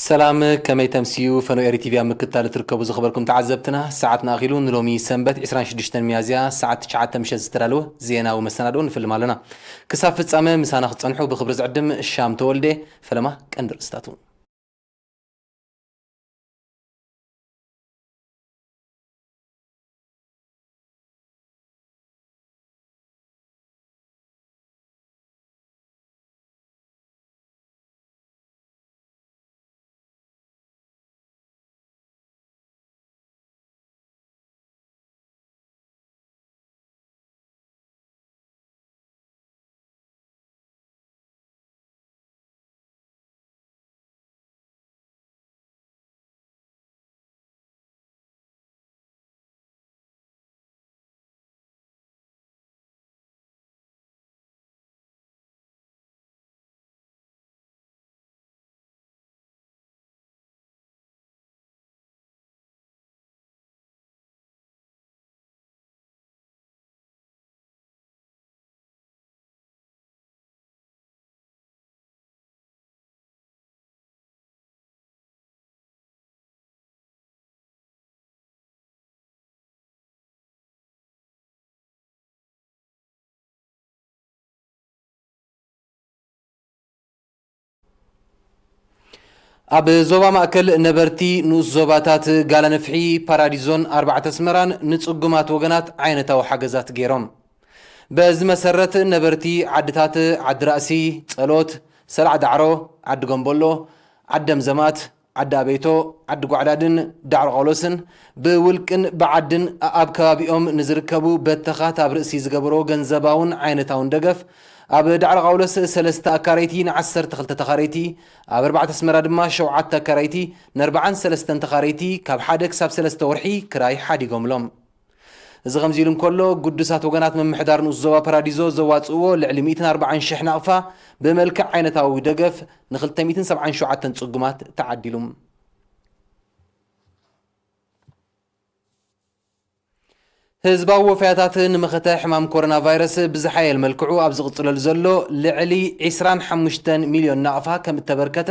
ሰላም፣ ከመይ ተምስዩ? ፈነው ኤሪ ቲቪ ኣብ ምክትታል እትርከቡ ዝኸበርኩም ተዓዘብትና፣ ሰዓትና ኣኺሉ። ንሎሚ ሰንበት ዕስራን ሽዱሽተን ሚያዝያ ሰዓት ትሽዓተ ምሸት ዝተዳለወ ዜናዊ መሰናድኦ ንፍልም ኣለና። ክሳብ ፍጻመ ምሳና ክትጸንሑ ብኽብሪ ዝዕድም ሻም ተወልደ። ፈለማ ቀንዲ ርእስታቱ። ኣብ ዞባ ማእከል ነበርቲ ንኡስ ዞባታት ጋላንፍሒ፣ ፓራዲዞን ኣርባዕተ ኣስመራን ንጽጉማት ወገናት ዓይነታዊ ሓገዛት ገይሮም። በዚ መሰረት ነበርቲ ዓድታት ዓዲ ራእሲ፣ ጸሎት፣ ሰላዕ ዳዕሮ፣ ዓዲ ጎምቦሎ፣ ዓዲ ደምዘማት፣ ዓዲ ኣበይቶ፣ ዓዲ ጓዕዳድን ዳዕሮ ቃውሎስን ብውልቅን ብዓድን ኣብ ከባቢኦም ንዝርከቡ በተኻት ኣብ ርእሲ ዝገበሮ ገንዘባውን ዓይነታውን ደገፍ ኣብ ዳዕሮ ቃውሎስ ሰለስተ ኣካረይቲ ንዓሰርተ ክልተ ተኻረይቲ፣ ኣብ ኣርባዕተ ኣስመራ ድማ ሸውዓተ ኣካረይቲ ንኣርባዓን ሰለስተን ተኻረይቲ ካብ ሓደ ክሳብ ሰለስተ ወርሒ ክራይ ሓዲጎምሎም። እዚ ከምዚ ኢሉ እንከሎ፣ ግዱሳት ወገናት ምምሕዳር ንኡስ ዞባ ፓራዲዞ ዘዋጽእዎ ልዕሊ ሚእትን ኣርባዓን ሽሕ ናቕፋ ብመልክዕ ዓይነታዊ ደገፍ ንክልተ ሚእትን ሰብዓን ሸውዓተን ጽጉማት ተዓዲሉ። ህዝባዊ ወፈያታት ንመኸተ ሕማም ኮሮና ቫይረስ ብዝሓየል መልክዑ ኣብ ዝቕጽለሉ ዘሎ ልዕሊ ዕስራን ሓሙሽተን ሚልዮን ናቕፋ ከም እተበርከተ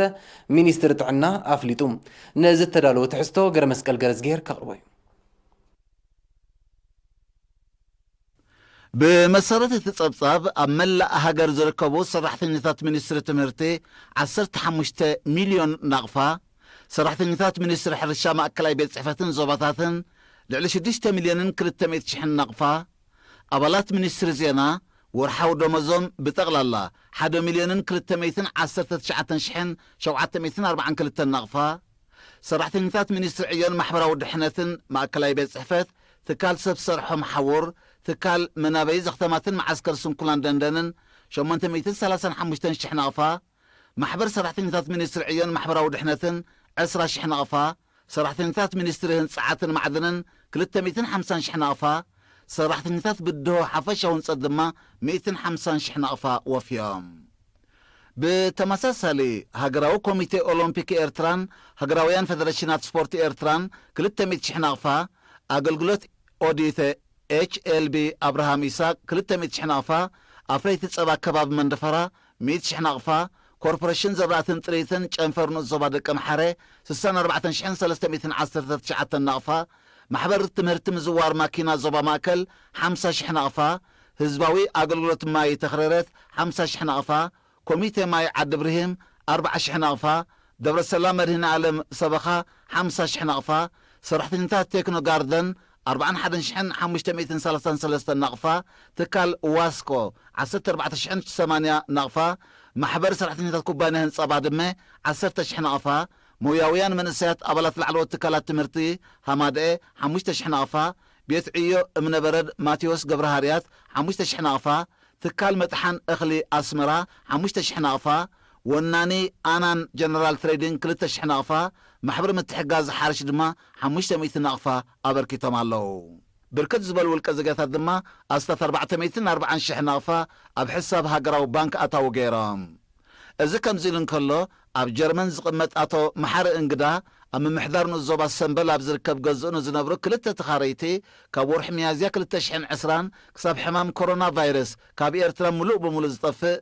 ሚኒስትሪ ጥዕና ኣፍሊጡ። ነዚ እተዳለወ ትሕዝቶ ገረመስቀል ገረዝግሄር ከቕርቦ እዩ። ብመሰረት እቲ ጸብጻብ፣ ኣብ መላእ ሃገር ዝርከቡ ሰራሕተኛታት ሚኒስትሪ ትምህርቲ ዓሰርተ ሓሙሽተ ሚልዮን ናቕፋ፣ ሰራሕተኛታት ሚኒስትሪ ሕርሻ ማእከላይ ቤት ጽሕፈትን ዞባታትን ልዕሊ ሽዱሽተ ሚልዮንን ክልተ ሚእቲ ሽሕን ናቕፋ፣ ኣባላት ሚኒስትሪ ዜና ወርሓዊ ደሞዞም ብጠቕላላ ሓደ ሚልዮንን ክልተ ሚእትን ዓሰርተ ትሽዓተን ሽሕን ሸውዓተ ሚእትን ኣርባዓን ክልተን ናቕፋ፣ ሰራሕተኛታት ሚኒስትሪ ዕዮን ማሕበራዊ ድሕነትን ማእከላይ ቤት ጽሕፈት፣ ትካል ሰብ ሰርሖ መሓውር፣ ትካል መናበዪ ዘኽተማትን መዓስከር ስንኩላን ደንደንን ሸሞንተ ሚእትን ሰላሳን ሓሙሽተን ሽሕ ናቕፋ፣ ማሕበር ሰራሕተኛታት ሚኒስትሪ ዕዮን ማሕበራዊ ድሕነትን ዕስራ ሽሕ ናቕፋ፣ ሰራሕተኛታት ሚኒስትሪ ህንጻዓትን ማዕድንን ክልተ ሚእትን ሓምሳን ሽሕ ናቕፋ፣ ሰራሕተኛታት ብድሆ ሓፈሻዊ ህንጸት ድማ ሚእትን ሓምሳን ሽሕ ናቕፋ ወፍዮም። ብተመሳሳሊ፣ ሃገራዊ ኮሚቴ ኦሎምፒክ ኤርትራን ሃገራውያን ፌደሬሽናት ስፖርት ኤርትራን ክልተ ሚእቲ ሽሕ ናቕፋ፣ ኣገልግሎት ኦዲት ኤች ኤል ቢ ኣብርሃም ኢሳቅ ክልተ ሚእቲ ሽሕ ናቕፋ፣ ኣፍረይቲ ጸባ ከባቢ መንደፈራ ሚእቲ ሽሕ ናቕፋ፣ ኮርፖሬሽን ዘራእትን ጥሪትን ጨንፈር ንኡስ ዞባ ደቀምሓረ ስሳን ኣርባዕተን ሽሕን ሰለስተ ሚእትን ዓሰርተ ትሽዓተን ናቕፋ፣ ማሕበር ትምህርቲ ምዝዋር ማኪና ዞባ ማእከል ሓምሳ ሽሕ ናቕፋ፣ ህዝባዊ ኣገልግሎት ማይ ተኽረረት ሓምሳ ሽሕ ናቕፋ፣ ኮሚቴ ማይ ዓዲ ብርሂም ኣርብዓ ሽሕ ናቕፋ፣ ደብረ ሰላም መድህን ዓለም ሰበኻ ሓምሳ ሽሕ ናቕፋ፣ ሰራሕተኛታት ቴክኖ ጋርደን ኣርባዓን ሓደን ሽሕን ሓሙሽተ ሚእትን ሰላሳን ሰለስተን ናቕፋ፣ ትካል ዋስኮ ዓሰርተ ኣርባዕተ ሽሕን ሰማንያ ናቕፋ፣ ማሕበር ሰራሕተኛታት ኩባንያ ህንጻ ባድመ ዓሰርተ ሽሕ ናቕፋ፣ ሞያውያን መንእሰያት ኣባላት ላዕለዎት ትካላት ትምህርቲ ሃማደኤ ሓሙሽተ ሽሕ ናቕፋ፣ ቤት ዕዮ እምነበረድ ማቴዎስ ገብረሃርያት ሓሙሽተ ሽሕ ናቕፋ፣ ትካል መጥሓን እኽሊ ኣስመራ ሓሙሽተ ሽሕ ናቕፋ፣ ወናኒ ኣናን ጀነራል ትሬዲንግ ክልተ ሽሕ ናቕፋ፣ ማሕበር ምትሕጋዝ ሓርሽ ድማ ሓሙሽተ ሚእቲ ናቕፋ ኣበርኪቶም ኣለዉ። ብርክት ዝበሉ ውልቀ ዜጋታት ድማ ኣስታት ኣርባዕተ ሚእትን ኣርባዓን ሽሕ ናቕፋ ኣብ ሕሳብ ሃገራዊ ባንክ ኣታዊ ገይሮም። እዚ ከምዚ ኢሉ እንከሎ፣ ኣብ ጀርመን ዝቕመጥ ኣቶ መሓሪ እንግዳ፣ ኣብ ምምሕዳር ንኡስ ዞባ ሰምበል ኣብ ዝርከብ ገዝኡ ንዝነብሩ ክልተ ተኻረይቲ፣ ካብ ወርሒ ሚያዝያ ክልተ ሽሕን ዕስራን ክሳብ ሕማም ኮሮና ቫይረስ ካብ ኤርትራ ምሉእ ብምሉእ ዝጠፍእ፣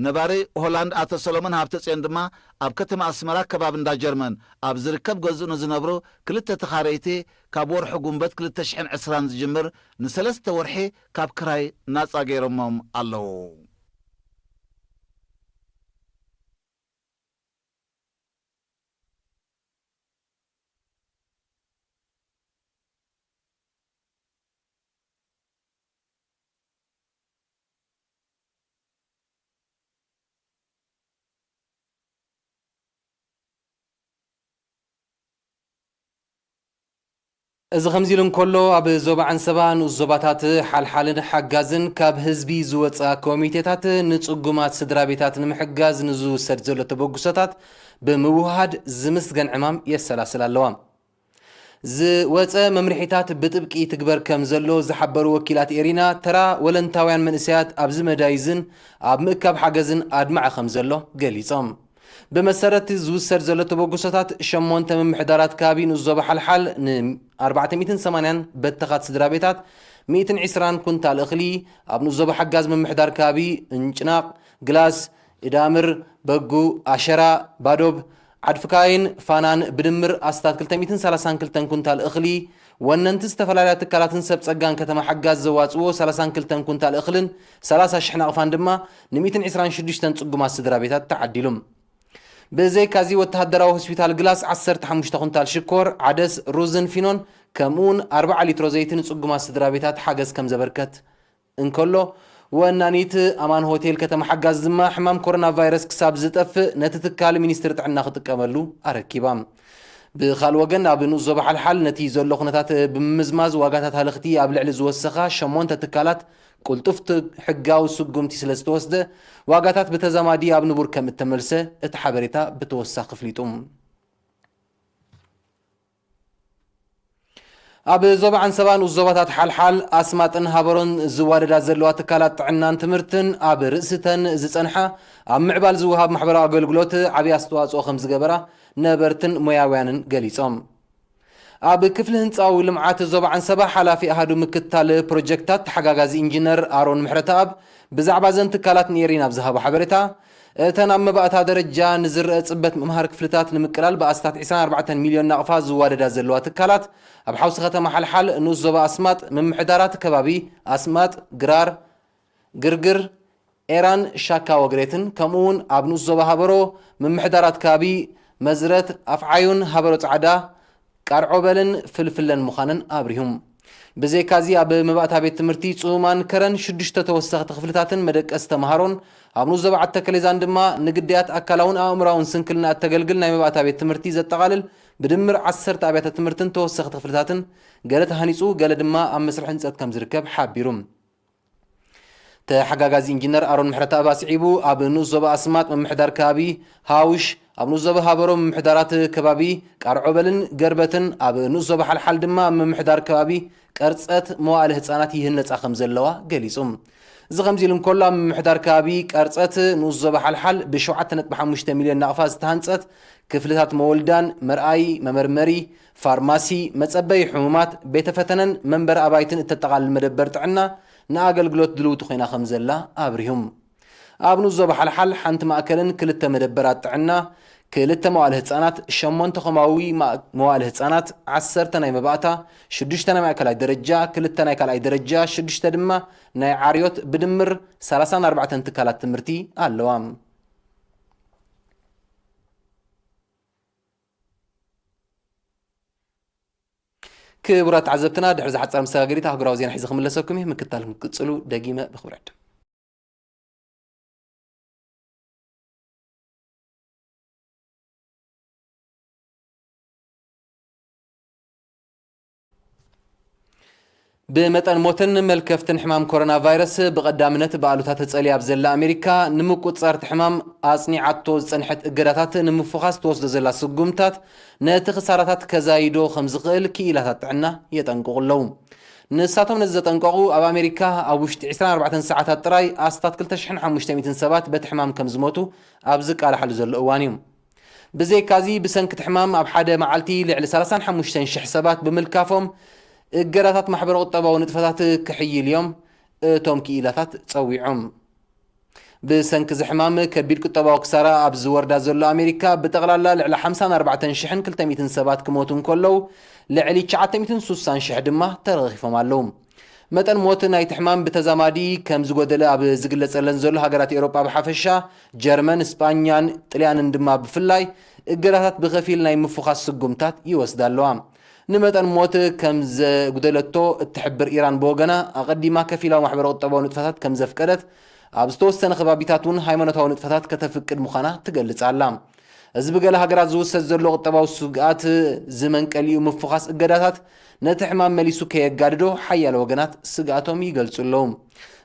ነባሪ ሆላንድ ኣቶ ሰሎሞን ሃብተጽዮን ድማ ኣብ ከተማ ኣስመራ ከባቢ እንዳ ጀርመን ኣብ ዝርከብ ገዝኡ ንዝነብሩ ክልተ ተኻረይቲ ካብ ወርሒ ጉንበት ክልተ ሽሕን ዕስራን ዝጅምር ንሰለስተ ወርሒ ካብ ክራይ ናጻ ገይሮሞም ኣለዉ። እዚ ከምዚ ኢሉ እንከሎ፣ ኣብ ዞባ ዓንሰባ ንኡስ ዞባታት ሓልሓልን ሓጋዝን ካብ ህዝቢ ዝወጻ ኮሚቴታት ንጽጉማት ስድራ ቤታት ንምሕጋዝ ንዝውሰድ ዘሎ ተበግሶታት ብምውህሃድ ዝምስገን ዕማም የሰላስል ኣለዋ። ዝወጸ መምርሒታት ብጥብቂ ይትግበር ከም ዘሎ ዝሓበሩ ወኪላት ኤሪና፣ ተራ ወለንታውያን መንእሰያት ኣብዚ መዳይ እዝን ኣብ ምእካብ ሓገዝን ኣድማዒ ከም ዘሎ ገሊጾም። ብመሰረት ዝውሰድ ዘሎ ተበግሶታት፣ ሸሞንተ ምምሕዳራት ከባቢ ንኡስ ዞባ ሓልሓል ን ኣርባዕተ ሚእትን ሰማንያን በተኻት ስድራ ቤታት ሚእትን ዕስራን ኩንታል እኽሊ፣ ኣብ ንኡስ ዞባ ሓጋዝ ምምሕዳር ከባቢ እንጭናቕ፣ ግላስ፣ ኢዳምር፣ በጉ፣ ኣሸራ፣ ባዶብ፣ ዓድፍካይን ፋናን ብድምር ኣስታት ክልተ ሚእትን ሰላሳን ክልተን ኩንታል እኽሊ፣ ወነንቲ ዝተፈላለያ ትካላትን ሰብ ጸጋን ከተማ ሓጋዝ ዘዋጽዎ ሰላሳን ክልተን ኩንታል እኽልን ሰላሳ ሽሕ ናቕፋን ድማ ን ሚእትን ዕስራን ሽዱሽተን ጽጉማት ስድራ ቤታት ተዓዲሉ። ብዘይካዚ፣ ወተሃደራዊ ሆስፒታል ግላስ ዓሰርተ ሓሙሽተ ኩንታል ሽኮር፣ ዓደስ፣ ሩዝን ፊኖን፣ ከምኡውን ኣርብዓ ሊትሮ ዘይቲ ንጽጉማት ስድራ ቤታት ሓገዝ ከም ዘበርከት እንከሎ፣ ወናኒት ኣማን ሆቴል ከተማ ሓጋዝ ድማ ሕማም ኮሮና ቫይረስ ክሳብ ዝጠፍእ ነቲ ትካል ሚኒስትሪ ጥዕና ክጥቀመሉ ኣረኪባ። ብኻልእ ወገን፣ ኣብ ንኡስ ዞባ ሓልሓል ነቲ ዘሎ ኩነታት ብምምዝማዝ፣ ዋጋታት ሃለኽቲ ኣብ ልዕሊ ዝወሰኻ ሸሞንተ ትካላት ቅልጡፍ ት-፣ ሕጋዊ ስጉምቲ ስለ ዝተወስደ፣ ዋጋታት ብተዛማዲ ኣብ ንቡር ከም እተመልሰ እቲ ሓበሬታ ብተወሳኺ ኣፍሊጡ። ኣብ ዞባ ዓንሰባ ንኡስ ዞባታት ሓልሓል፣ ኣስማጥን ሃበሮን ዝዋደዳ ዘለዋ ትካላት ጥዕናን ትምህርትን ኣብ ርእሲተን ዝጸንሓ ኣብ ምዕባል ዝወሃብ ማሕበራዊ ኣገልግሎት ዓብዪ ኣስተዋጽኦ ከም ዝገበራ ነበርትን ሞያውያንን ገሊጾም። ኣብ ክፍሊ ህንጻዊ ልምዓት ዞባ ዓንሰባ ሓላፊ ኣሃዱ ምክትታል ፕሮጀክታት ተሓጋጋዚ ኢንጂነር ኣሮን ምሕረተኣብ ብዛዕባ እዘን ትካላት ንኤሪና ኣብ ዝሃቦ ሓበሬታ፣ እተን ኣብ መባእታ ደረጃ ንዝረአ ጽበት ምምሃር ክፍልታት ንምቅላል ብኣስታት ዕስራን ኣርባዕተን ሚልዮን ናቕፋ ዝዋደዳ ዘለዋ ትካላት፣ ኣብ ሓውሲ ከተማ ሓልሓል፣ ንኡስ ዞባ ኣስማጥ፣ ምምሕዳራት ከባቢ ኣስማጥ፣ ግራር፣ ግርግር፣ ኤራን ሻካ ወግሬትን፣ ከምኡውን ኣብ ንኡስ ዞባ ሃበሮ ምምሕዳራት ከባቢ መዝረት፣ ኣፍዓዩን ሃበሮ ጻዕዳ፣ ቃርዖበልን ፍልፍለን ምዃነን ኣብሪሁ። ብዘይካዚ፣ ኣብ መባእታ ቤት ትምህርቲ ጽሁማን ከረን ሽዱሽተ ተወሰኽቲ ክፍልታትን መደቀሲ ተምሃሮን፣ ኣብ ንኡስ ዞባ ዓዲ ተከሌዛን ድማ ንግዳያት ኣካላውን ኣእምራውን ስንክልና እተገልግል ናይ መባእታ ቤት ትምህርቲ ዘጠቓልል ብድምር ዓሰርተ ኣብያተ ትምህርትን ተወሰኽቲ ክፍልታትን፣ ገለ ተሃኒጹ፣ ገለ ድማ ኣብ መስርሕ ህንጸት ከም ዝርከብ ሓቢሩ። ተሓጋጋዚ ኢንጂነር ኣሮን ምሕረተኣብ ኣስዒቡ፣ ኣብ ንኡስ ዞባ ኣስማጥ ምምሕዳር ከባቢ ሃውሽ፣ ኣብ ንኡስ ዞባ ሃበሮ ምምሕዳራት ከባቢ ቃርዖበልን ገርበትን፣ ኣብ ንኡስ ዞባ ሓልሓል ድማ ኣብ ምምሕዳር ከባቢ ቀርጸት መዋእለ ህጻናት ይህነጻ ከም ዘለዋ ገሊጹ። እዚ ከምዚ ኢሉ እንከሎ፣ ኣብ ምምሕዳር ከባቢ ቀርጸት ንኡስ ዞባ ሓልሓል ብ ሸውዓተ ነጥቢ ሓሙሽተ ሚልዮን ናቕፋ ዝተሃንጸት ክፍልታት መወልዳን፣ መርኣዪ፣ መመርመሪ፣ ፋርማሲ፣ መጸበዪ ሕሙማት፣ ቤተ ፈተነን መንበሪ ኣባይትን እተጠቓልል መደበር ጥዕና ንኣገልግሎት ድልውቲ ኮይና ከም ዘላ ኣብሪሁ። ኣብ ንኡስ ዞባ ሓልሓል ሓንቲ ማእከልን ክልተ መደበራት ጥዕና፣ ክልተ መዋእለ ህጻናት፣ ሸሞንተ ኮማዊ ማ-፣ መዋእለ ህጻናት፣ ዓሰርተ ናይ መባእታ፣ ሽዱሽተ ናይ ማእከላይ ደረጃ፣ ክልተ ናይ ካልኣይ ደረጃ፣ ሽዱሽተ ድማ ናይ ዓርዮት፣ ብድምር ሰላሳን ኣርባዕተን ትካላት ትምህርቲ ኣለዋ። ክቡራት ተዓዘብትና፣ ድሕሪ ዝሓጸረ መሰጋገሪት ኣህጉራዊ ዜና ሒዘ ክምለሰኩም እየ። ምክትታል ክትቅጽሉ ደጊመ ብኽብሪ ዕድም። ብመጠን ሞትን መልከፍትን ሕማም ኮሮና ቫይረስ ብቐዳምነት ብኣሉታ ተጸልያ ኣብ ዘላ ኣሜሪካ፣ ንምቁጽጻር እቲ ሕማም ኣጽኒዓቶ ዝጸንሐት እገዳታት ንምፍዃስ ትወስዶ ዘላ ስጉምታት፣ ነቲ ክሳራታት ከዛይዶ ከም ዝኽእል ክኢላታት ጥዕና የጠንቅቑ ኣለዉ። ንሳቶም ነዚ ዘጠንቀቑ፣ ኣብ ኣሜሪካ ኣብ ውሽጢ ዕስራን ኣርባዕተን ሰዓታት ጥራይ ኣስታት ክልተ ሽሕን ሓሙሽተ ሚእትን ሰባት በቲ ሕማም ከም ዝሞቱ ኣብ ዝቃላሓሉ ዘሎ እዋን እዩ። ብዘይካዚ፣ ብሰንኪ እቲ ሕማም ኣብ ሓደ መዓልቲ ልዕሊ ሰላሳን ሓሙሽተን ሽሕ ሰባት ብምልካፎም፣ እገዳታት ማሕበረ ቁጠባዊ ንጥፈታት ክሕይል እዮም እቶም ክኢላታት ጸዊዖም። ብሰንኪ እዚ ሕማም ከቢድ ቁጠባዊ ክሳራ ኣብ ዝወርዳ ዘሎ ኣሜሪካ፣ ብጠቕላላ ልዕሊ ሓምሳን ኣርባዕተን ሽሕን ክልተ ሚእትን ሰባት ክሞቱ እንከለዉ፣ ልዕሊ ትሽዓተ ሚእትን ሱሳን ሽሕ ድማ ተረኺፎም ኣለዉ። መጠን ሞት ናይቲ ሕማም ብተዛማዲ ከም ዝጎደለ ኣብ ዝግለጸለን ዘሎ ሃገራት ኤውሮጳ ብሓፈሻ፣ ጀርመን፣ ስጳኛን ጥልያንን ድማ ብፍላይ፣ እገዳታት ብኸፊል ናይ ምፍዃስ ስጉምታት ይወስዳ ኣለዋ። ንመጠን ሞት ከም ዘጉደለቶ እትሕብር ኢራን ብወገና፣ ኣቐዲማ ከፊላዊ ማሕበረ ቁጠባዊ ንጥፈታት ከም ዘፍቀደት፣ ኣብ ዝተወሰነ ከባቢታት እውን ሃይማኖታዊ ንጥፈታት ከተፍቅድ ምዃና ትገልጽ ኣላ። እዚ ብገለ ሃገራት ዝውሰድ ዘሎ ቁጠባዊ ስግኣት ዝመንቀሊኡ ምፍዃስ እገዳታት፣ ነቲ ሕማም መሊሱ ከየጋድዶ ሓያለ ወገናት ስግኣቶም ይገልጹ ኣለዉ።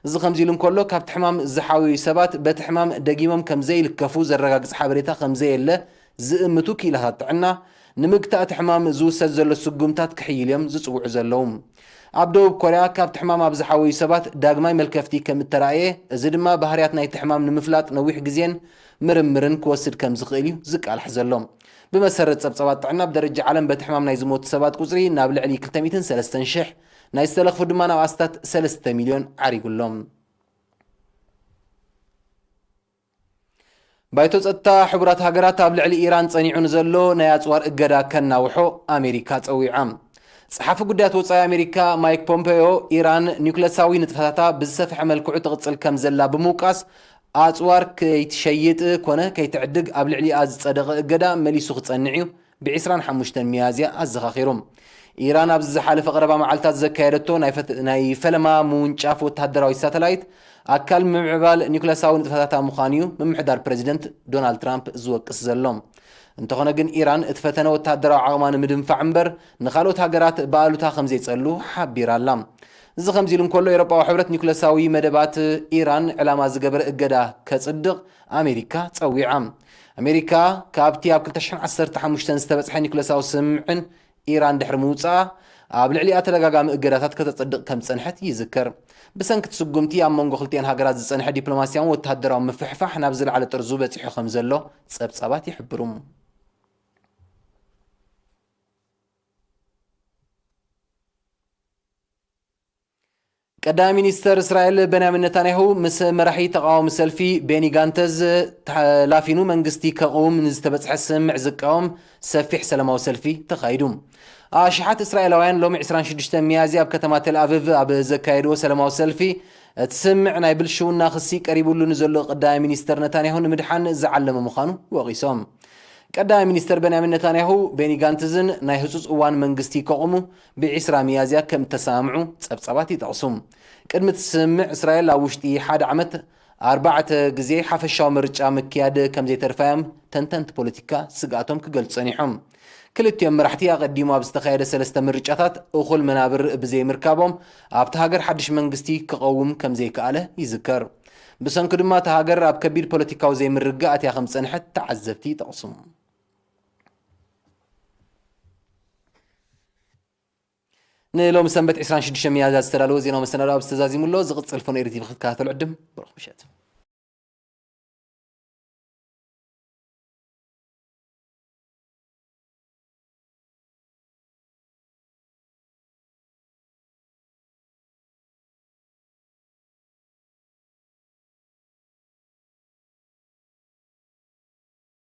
እዚ ከምዚ ኢሉ እንከሎ፣ ካብቲ ሕማም ዝሓወዩ ሰባት በቲ ሕማም ደጊሞም ከም ዘይልከፉ ዘረጋግጽ ሓበሬታ ከም ዘየለ ዝእምቱ ክኢላታት ጥዕና፣ ንምግታእ እቲ ሕማም ዝውሰድ ዘሎ ስጉምታት ክሕይል እዮም ዝጽውዑ ዘለዉ። ኣብ ደቡብ ኮርያ ካብቲ ሕማም ኣብ ዝሓወዩ ሰባት ዳግማይ መልከፍቲ ከም እተራእየ፣ እዚ ድማ ባህርያት ናይቲ ሕማም ንምፍላጥ ነዊሕ ግዜን ምርምርን ክወስድ ከም ዝኽእል እዩ ዝቃላሕ ዘሎ። ብመሰረት ጸብጻባት ጥዕና፣ ብደረጃ ዓለም በቲ ሕማም ናይ ዝሞቱ ሰባት ቁጽሪ ናብ ልዕሊ ክልተ ሚእትን ሰለስተን ሽሕ፣ ናይ ዝተለኽፉ ድማ ናብ ኣስታት ሰለስተ ሚልዮን ዓሪጉ ኣሎ። ባይቶ ጸጥታ ሕቡራት ሃገራት ኣብ ልዕሊ ኢራን ጸኒዑ ንዘሎ ናይ ኣጽዋር እገዳ ከናውሖ ኣሜሪካ ጸዊዓ። ጸሓፊ ጉዳያት ወጻኢ ኣሜሪካ ማይክ ፖምፔዮ፣ ኢራን ኒውክለሳዊ ንጥፈታታ ብዝሰፍሐ መልክዑ ትቕጽል ከም ዘላ ብምውቃስ፣ ኣጽዋር ከይትሸይጥ ኮነ ከይትዕድግ ኣብ ልዕሊኣ ዝጸደቐ እገዳ መሊሱ ክጸንዕ እዩ ብዕስራን ሓሙሽተን ሚያዝያ ኣዘኻኺሩ። ኢራን ኣብዚ ዝሓለፈ ቀረባ መዓልታት ዘካየደቶ ናይ ፈት-፣ ናይ ፈለማ ምውንጫፍ ወተሃደራዊ ሳተላይት ኣካል ምምዕባል ኒውክለሳዊ ንጥፈታታ ምዃኑ እዩ ምምሕዳር ፕረዚደንት ዶናልድ ትራምፕ ዝወቅስ ዘሎ። እንተኾነ ግን፣ ኢራን እቲ ፈተነ ወተሃደራዊ ዓቕማ ንምድንፋዕ እምበር ንኻልኦት ሃገራት ብኣሉታ ከም ዘይጸሉ ሓቢራ ኣላ። እዚ ከምዚ ኢሉ እንከሎ፣ ኤውሮጳዊ ሕብረት ኒውክለሳዊ መደባት ኢራን ዕላማ ዝገበረ እገዳ ከጽድቕ ኣሜሪካ ጸዊዓ። ኣሜሪካ፣ ካብቲ ኣብ ክልተ ሽሕን ዓሰርተ ሓሙሽተን ዝተበጽሐ ኒውክለሳዊ ስምምዕን ኢራን ድሕሪ ምውጻኣ፣ ኣብ ልዕሊኣ ተደጋጋሚ እገዳታት ከተጸድቕ ከም ዝጸንሐት ይዝከር። ብሰንኪ እቲ ስጉምቲ፣ ኣብ መንጎ ክልቲኤን ሃገራት ዝጸንሐ ዲፕሎማስያውን ወተሃደራውን ምፍሕፋሕ ናብ ዝለዓለ ጥርዙ በጺሑ ከም ዘሎ ጸብጻባት ይሕብሩ። ቀዳማይ ሚኒስተር እስራኤል በንያሚን ነታንያሁ ምስ መራሒ ተቓዋሚ ሰልፊ ቤኒ ጋንተዝ ተላፊኑ መንግስቲ ከቕውም ንዝተበጽሐ ስምምዕ ዝቃወም ሰፊሕ ሰላማዊ ሰልፊ ተኻይዱ። ኣሽሓት እስራኤላውያን ሎሚ ዕስራን ሽዱሽተን ሚያዝያ ኣብ ከተማ ተል ኣቪቭ ኣብ ዘካየድዎ ሰላማዊ ሰልፊ፣ እቲ ስምምዕ ናይ ብልሽውና ክሲ ቀሪቡሉ ንዘሎ ቀዳማይ ሚኒስተር ነታንያሁ ንምድሓን ዝዓለመ ምዃኑ ወቒሶም። ቀዳማይ ሚኒስተር በንያሚን ነታንያሁ፣ ቤኒ ጋንትዝን ናይ ህጹጽ እዋን መንግስቲ ከቑሙ ብዕስራ ሚያዝያ ከም እተሰማምዑ ጸብጻባት ይጠቕሱ። ቅድሚ እቲ ስምምዕ፣ እስራኤል ኣብ ውሽጢ ሓደ ዓመት ኣርባዕተ ግዜ ሓፈሻዊ ምርጫ ምክያድ ከም ዘይተርፋ እዮም ተንተንቲ ፖለቲካ ስግኣቶም ክገልጹ ጸኒሖም። ክልቲኦም መራሕቲ ኣቐዲሙ ኣብ ዝተኻየደ ሰለስተ ምርጫታት እኹል መናብር ብዘይምርካቦም፣ ኣብቲ ሃገር ሓድሽ መንግስቲ ክቐውም ከም ዘይከኣለ ይዝከር። ብሰንኩ ድማ፣ እታ ሃገር ኣብ ከቢድ ፖለቲካዊ ዘይምርግጋእ ኣትያ ከም ዝጸንሐት ተዓዘብቲ ይጠቕሱ። ንሎሚ ሰንበት ዕስራን ሽዱሽተን ሚያዝያ ዝተዳለወ ዜናዊ መሰናዶ ኣብዚ ተዛዚሙ ኣሎ። ዝቕጽል ፎኖ ኤሪ ቲቪ ክትከታተሉ ዕድም። ብሩኽ ምሸት።